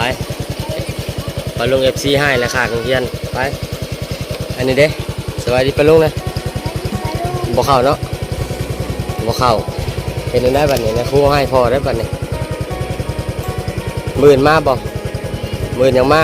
ໄປ ປ້າລຸງ ເອັຟຊີ ໃຫ້ລະຄ່າໂຮງຮຽນ ໄປ. ອັນນີ້ເດ້ ສະບາຍດີປ້າລຸງນະ. ບໍ່ເຂົ້າເນາະ ບໍ່ເຂົ້າ. ເຮັດແນວໃດບັດນີ້ນະ ຄູໃຫ້ພໍໄດ້ບັດນີ້. ມື້ອື່ນມາບໍ່? ມື້ອື່ນຍັງມາ.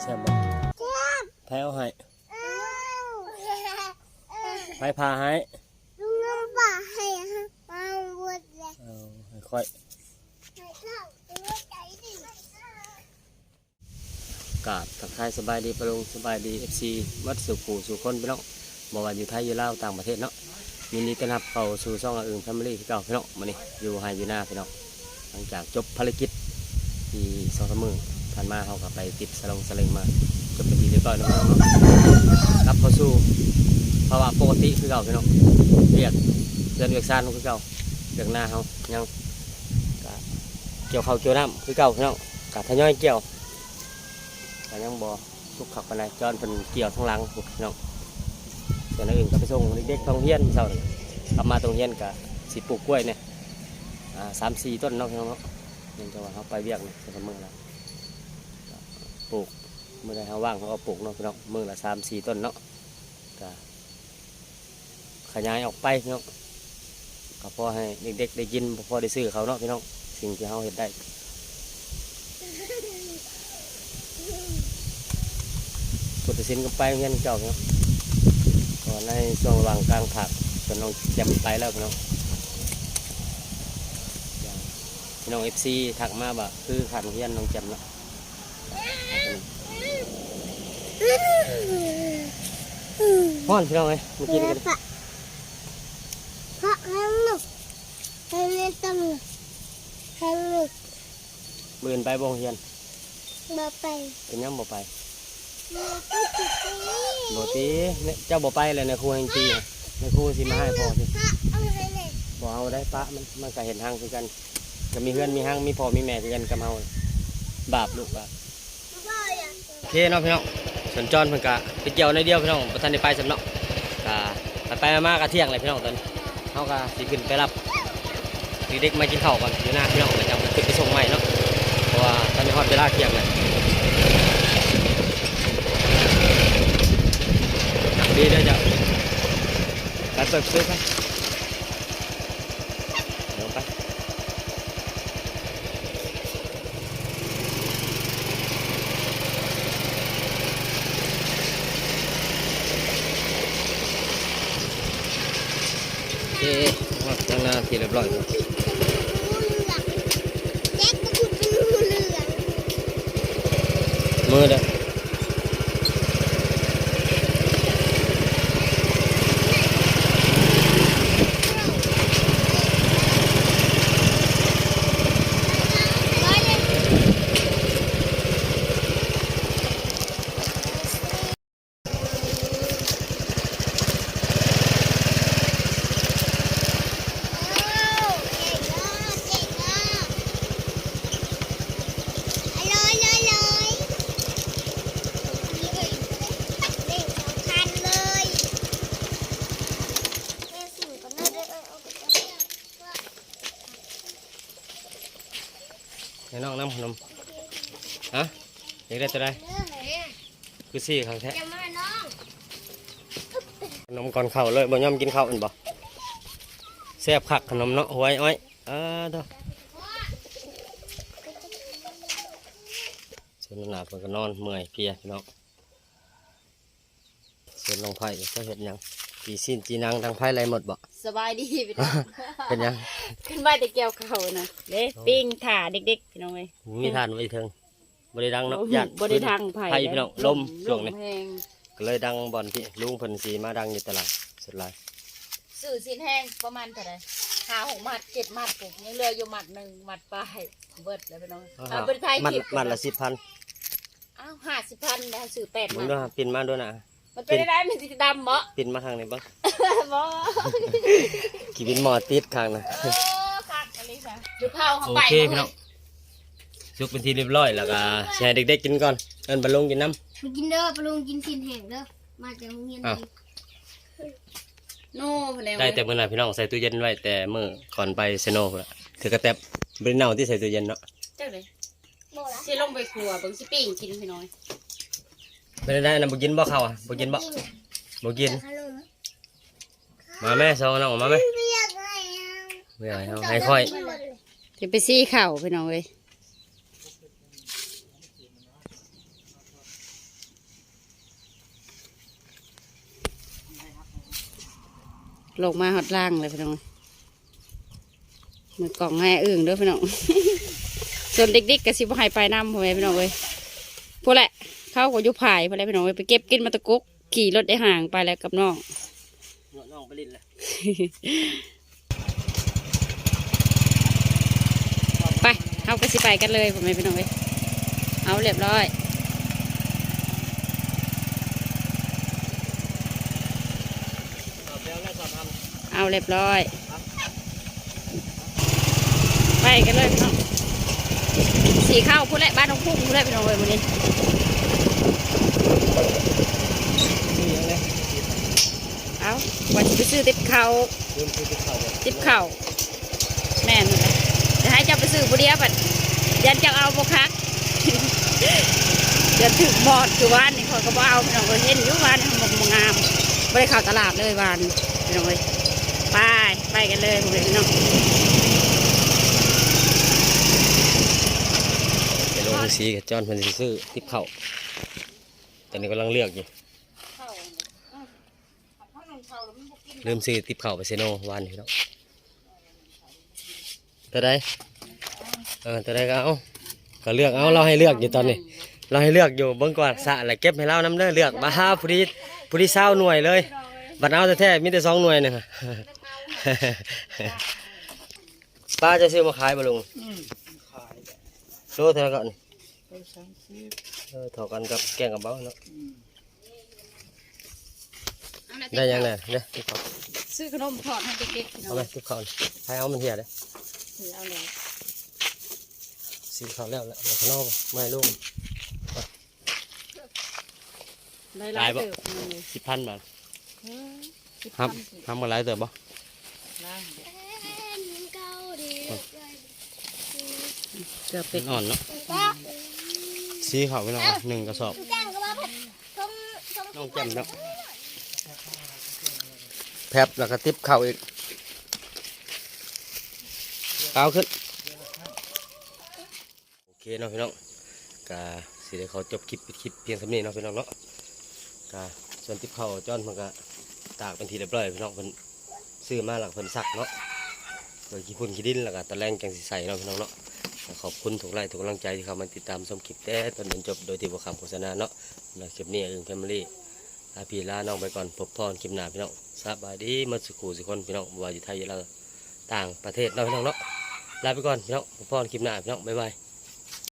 ແຊບບໍ່? ໃຜເອົາໃຫ້? ໃຜຜ່າໃຫ້? ລຸງນ້ຳປາໃຫ້ເຮົາໝົດແຫຼະ. ເອີ ໃຫ້ຂ້ອຍ. ກາບທັກທາຍສະບາຍດີປ້າລຸງ ສະບາຍດີ ເອັຟຊີ ໝົດສູ່ຜູ້ສູ່ຄົນພີ່ນ້ອງ ບໍ່ວ່າຢູ່ໄທຢູ່ລາວຕ່າງປະເທດເນາະ. ຍິນດີຕ້ອນຮັບເຂົ້າສູ່ຊ່ອງອາອຶ່ງ Family ຄືເກົ່າພີ່ນ້ອງ. ມື້ນີ້ຢູ່ໄຮ່ຢູ່ນາພີ່ນ້ອງ ຫຼັງຈາກຈົບພາລະກິດທີ່ສອງສາມມື້ຜ່ານມາ ເຮົາກໍໄປຕິດສະຫຼົງສະເຫຼັງມາ ຈົບເປັນທີ່ຮຽບຮ້ອຍແລ້ວພີ່ນ້ອງເນາະ. ກັບເຂົ້າສູ່ພາວະປົກກະຕິຄືເກົ່າພີ່ນ້ອງ ວຽກເຮືອນວຽກຊານເຮົາຄືເກົ່າ ວຽກນາເຮົາຍັງ ກະກ່ຽວເຂົ້າກ່ຽວນ້ຳຄືເກົ່າພີ່ນ້ອງ ກະທະຍອຍກ່ຽວ ກະຍັງບໍ່ສຸກຄັກປານໃດ ຈອນເພິ່ນກ່ຽວທາງຫຼັງພຸ້ນພີ່ນ້ອງ. ສ່ວນອັນອື່ນກໍໄປສົ່ງເດັກໆໄປໂຮງຮຽນເຊົ້ານີ້ ກັບມາແຕ່ໂຮງຮຽນກະຊິປູກກ້ວຍແດ່. ອ່າ ສາມສີ່ຕົ້ນເນາະ ພີ່ນ້ອງເນາະ. ເນື່ອງຈາກວ່າເຮົາໄປວຽກນີ້ ສອງສາມມື້ແລ້ວ ກະປູກ ມື້ໃດເຮົາວ່າງເຮົາກະປູກເນາະ ພີ່ນ້ອງ ມື້ລະສາມສີ່ຕົ້ນເນາະ. ກະຂະຫຍາຍອອກໄປ ພີ່ນ້ອງ ກະພໍໃຫ້ເດັກໆໄດ້ກິນ ພໍໄດ້ຊື້ເຂົ້າເນາະ ພີ່ນ້ອງ. ສິ່ງທີ່ເຮົາເຮັດໄດ້ ພຸດທະສິນກະໄປໂຮງຮຽນເຈົ້າເນາະ ເພາະວ່າໃນຊ່ວງລະຫວ່າງກາງພາກ ເພິ່ນນ້ອງແຈ່ມໄປແລ້ວພີ່ນ້ອງ. ພີ່ນ້ອງເອັຟຊີທັກມາວ່າ ຄືຂ້ານໂຮງຮຽນນ້ອງແຈ່ມເນາະ. ຮ້ອນພີ່ນ້ອງເອີຍ ມາກິນກັນ. ເພາະ ເພາະ ມື້ອື່ນໄປບໍ່ໂຮງຮຽນ? ບໍ່ໄປ. ເປັນຫຍັງບໍ່ໄປ? ບໍ່ໄປຕິ. ບໍ່ຕິ ເຈົ້າບໍ່ໄປແລ້ວນາຍຄູແຮ່ງຕີ ນາຍຄູຊິມາໃຫ້ພໍ່ຕິ. ບໍ່ເອົາໄດ້ ປະມັນ ມັນກະເຮັດຮັງຄືກັນ ກະມີເຮືອນມີຮັງ ມີພໍ່ມີແມ່ຄືກັນກັບເຮົາ. ບາບລູກບາບ. ໂອເຄເນາະພີ່ນ້ອງ ສົນຈອນເພິ່ນກະໄປກ່ຽວໜ້ອຍດຽວພີ່ນ້ອງ ບໍ່ທັນໄດ້ໄປຊ້ຳເນາະ. ກະໄປໆມາໆກະທ່ຽງແລ້ວພີ່ນ້ອງ. ຕອນນີ້ເຮົາກະຊິຂຶ້ນໄປຮັບເດັກໆມາກິນເຂົ້າກ່ອນຢູ່ນາພີ່ນ້ອງ ແລ້ວຈັ່ງຂຶ້ນໄປສົ່ງໃໝ່ເນາະ ເພາະວ່າຕອນນີ້ຮອດເວລາທ່ຽງແລ້ວ. ດີເດີເຈົ້າ ໄປເປີດປະຕູໄປ ລົງໄປ. ເອ ຮອດທາງນາທີ່ຮຽບຮ້ອຍແລ້ວ ມື້ເດີ. ໃຫ້ນ້ອງນຳຂະໜົມ. ຮະ ຢາກໄດ້ໂຕໃດ? ຄືຊີ້ຄັກແທ້. ຂະໜົມກ່ອນເຂົ້າເລີຍ ບໍ່ຍອມກິນເຂົ້າແມ່ນບໍ່? ແຊບຄັກຂະໜົມເນາະ ຫົວອ້ອຍ. ເອີ ໂທ້ ສ່ວນໜ້າເພິ່ນກະນອນເມື່ອຍເພຍພີ່ນ້ອງ. ສ່ວນນ້ອງໄພຈະເຮັດຫຍັງ? ຈີ່ຊີ້ນຈີ່ໜັງ ທາງໄພໄລ່ໝົດບໍ່? ສະບາຍດີພີ່ນ້ອງ. ເຮັດຫຍັງ? ຂຶ້ນມາແຕ່ກ່ຽວເຂົ້ານະ ເດ້ ໂອ້ ປີ້ງຖ້າເດັກໆ ພີ່ນ້ອງເອີຍ. ມີຖ່ານໄວ້ເທິງ ບໍ່ໄດ້ດັງເນາະ ຢ້ານບໍ່ໄດ້ດັງໄພ ໄພພີ່ນ້ອງ ລົມ ລົມ ຊ່ວງນີ້ ແຮງ ກະເລີຍດັງບ່ອນທີ່ລຸງເພິ່ນຊິມາດັງຢູ່ຕະຫຼາດ. ສຸດຫຼາຍ ຊື້ຊີ້ນແຫ້ງປະມານເທົ່າໃດ? ຫ້າຫົກມັດ ເຈັດມັດ ຍັງເຫຼືອຢູ່ມັດໜຶ່ງ ມັດປາຍ ເບິດແລ້ວພີ່ນ້ອງ. ເອົາໄປຖ່າຍຄລິບ ມັດລະສິບພັນ. ອ້າວ ຫ້າສິບພັນ ໄດ້ຊື້ແປດມັດ ເບິ່ງດູ ປິ່ນມາດູນະ. ມັນເປັນໄດ້ ມັນຊິດຳບໍ່? ປິ່ນມາຂ້າງນີ້ເບິ່ງ. ບໍ່ ຂີ້ບິນໝໍ້ຕິດຂ້າງນະ. ເອີ ຄັກອີ່ຫຼີຊະ. ໂອເຄພີ່ນ້ອງ ສຸກເປັນທີ່ຮຽບຮ້ອຍ ແລ້ວກະຊິໃຫ້ເດັກໆກິນກ່ອນ ເອີ້ນປ້າລຸງກິນນຳ. ມາກິນເດີ ປ້າລຸງກິນຊີ້ນແຫ້ງເດີ ມາຈາກໂຮງຮຽນ. ໂນ ໄດ້ແຕ່ມື້ນັ້ນພີ່ນ້ອງ ໃສ່ຕູ້ເຢັນໄວ້ແຕ່ມື້ກ່ອນໄປເຊໂນພຸ້ນລະ. ຄືກະແຕັບບໍ່ໄດ້ເນົ່າຕິ ໃສ່ຕູ້ເຢັນເນາະ. ຈັກເດ ຊິລົງໄປຄົວເບິ່ງ ຊິປີ້ງກິນພີ່ນ້ອງ. ເປັນໄດ໋ນະ ບໍ່ກິນບໍ່ເຂົ້າອະ? ບໍ່ກິນບໍ່? ບໍ່ກິນ. ມາແມ່ ສອງນ້ອງ ມາແມ່. ໃຫ້ຂ້ອຍ ຊິໄປຊີ້ເຂົ້າພີ່ນ້ອງເອີຍ. ລົງມາຮອດລ່າງເລີຍພີ່ນ້ອງ. ມືກ້ອງໃຫ້ອຶ່ງເດີພີ່ນ້ອງ. ສ່ວນເດັກໆກະຊິບໍ່ໃຫ້ໄປນຳ ພໍ່ແມ່ພີ່ນ້ອງເອີຍ. ພຸ້ນແຫຼະ ເຂົາກະຢູ່ພາຍພຸ້ນແຫຼະພີ່ນ້ອງເອີຍ. ໄປເກັບກິນມາແຕ່ກົກ ຂີ່ລົດໄດ້ຫາງໄປແລ້ວກັບນ້ອງ. ນ້ອງໄປຫຼິ້ນແລ້ວ. ໄປ ເຮົາກະຊິໄປກັນເລີຍ ພໍ່ແມ່ພີ່ນ້ອງເອີຍ. ເອົາ ຮຽບຮ້ອຍ. ເອົາ ຮຽບຮ້ອຍ ໄປກັນເລີຍພີ່ນ້ອງ. ຊິເຂົ້າພຸ້ນແຫຼະ ບ້ານໜອງພຸ້ງພຸ້ນແຫຼະພີ່ນ້ອງເອີຍ ມື້ນີ້. ເອົາ ວ່າຊິໄປຊື້ຕິບເຂົ້າ ຕິບເຂົ້າ ແມ່ນ. ເຈົ້າໄປຊື້ຜູ້ດຽວບັດ ຢ້ານເຈົ້າເອົາບໍ່ຄັກ ຢ້ານຖືກບອດ ຄືວານນີ້ຂ້ອຍກໍບໍ່ເອົາ ພີ່ນ້ອງເອີຍ ເຫັນຢູ່ວານນີ້ມັນບໍ່ງາມ ບໍ່ໄດ້ເຂົ້າຕະຫຼາດເລີຍວານນີ້ ພີ່ນ້ອງເອີຍ. ໄປ ໄປກັນເລີຍ ພໍ່ແມ່ພີ່ນ້ອງ. ໄປລົງສີກັບຈອນ ເພິ່ນຊິຊື້ຕິບເຂົ້າ ຕອນນີ້ກຳລັງເລືອກຢູ່. ລືມຊື້ຕິບເຂົ້າໄປເຊໂນວານນີ້ເນາະ. ຕົວໃດ? ເອີ ຕົວໃດກໍເອົາ ກໍເລືອກເອົາ. ລາວໃຫ້ເລືອກຢູ່ຕອນນີ້ ລາວໃຫ້ເລືອກຢູ່. ເບິ່ງກວ່າສະແລ້ວເກັບໃຫ້ລາວນຳເດີ ເລືອກ. ບາ ພໍດີ ພໍດີຊາວໜ່ວຍເລີຍ ບັດເອົາແທ້ໆ ມີແຕ່ສອງໜ່ວຍໜຶ່ງ. ປ້າຈະຊື້ມາຂາຍບໍ່ລຸງ? ອືມ ຂາຍ. ໂລເທົ່າໃດກໍນີ້? ໂລສາມສິບ. ເອີ ເທົ່າກັນກັບແກງກັບເບົາເນາະ. ອືມ ໄດ້ຫຍັງແດ່? ເດ້ ຕິບເຂົ້າ ຊື້ຂະໜົມທອດໃຫ້ເດັກໆ ພີ່ນ້ອງ. ເອົາໄປຕິບເຂົ້າ ໃຜເອົາມັນເຫຍເດ້. ເອີ ເອົາແລ້ວ ຊື້ເຂົ້າແລ້ວ ແລ້ວເອົາຂະໜົມມາໃຫ້ລຸງ. ໄດ້ຫຼາຍເຕີບ ສິບພັນບາດ. ເອີ ສິບພັນ ຫຳ ຫຳກໍຫຼາຍເຕີບບໍ່? ຫຼາຍ ເກືອບເປັນ ມັນອ່ອນເນາະ. ສີເຂົ້າ ພີ່ນ້ອງ ໜຶ່ງກະສອບ. ນ້ອງແຈ່ມເນາະ ແພັບ ແລ້ວກໍຕິບເຂົ້າອີກ ເອົາຂຶ້ນ. ໂອເຄເນາະພີ່ນ້ອງ ກະຊິໄດ້ຂໍຈົບຄລິບ ປິດຄລິບພຽງສ່ຳນີ້ເນາະພີ່ນ້ອງເນາະ. ກະສ່ວນຕິບເຂົ້າຈອນເພິ່ນກະຕາກເປັນທີ່ຮຽບຮ້ອຍພີ່ນ້ອງ. ເພິ່ນຊື້ມາແລ້ວເພິ່ນຊັກເນາະ ໂດຍຂີ້ຝຸ່ນຂີ້ດິນ ແລ້ວກະຕອນແລງຈັ່ງຊິໃສ່ເນາະພີ່ນ້ອງເນາະ. ກະຂອບຄຸນທຸກໄລທຸກກຳລັງໃຈທີ່ເຂົ້າມາຕິດຕາມຊົມຄລິບແຕ່ຕົ້ນຈົນຈົບ ໂດຍທີ່ບໍ່ຂາມໂຄສະນາເນາະ. ແລ້ວຄລິບນີ້ອຶ່ງແຟມິລີ ລາພີ່ລານ້ອງໄປກ່ອນ ພົບພໍ້ຄລິບໜ້າພີ່ນ້ອງ. ສະບາຍດີໝົດສູ່ຄູ່ສູ່ຄົນພີ່ນ້ອງ ບໍ່ວ່າຢູ່ໄທຢູ່ລາວ ຕ່າງປະເທດເນາະພີ່ນ້ອງເນາະ. ລາໄປກ່ອນພີ່ນ້ອງ ພົບພໍ້ຄລິບໜ້າພີ່ນ້ອງ ບາຍບາຍ.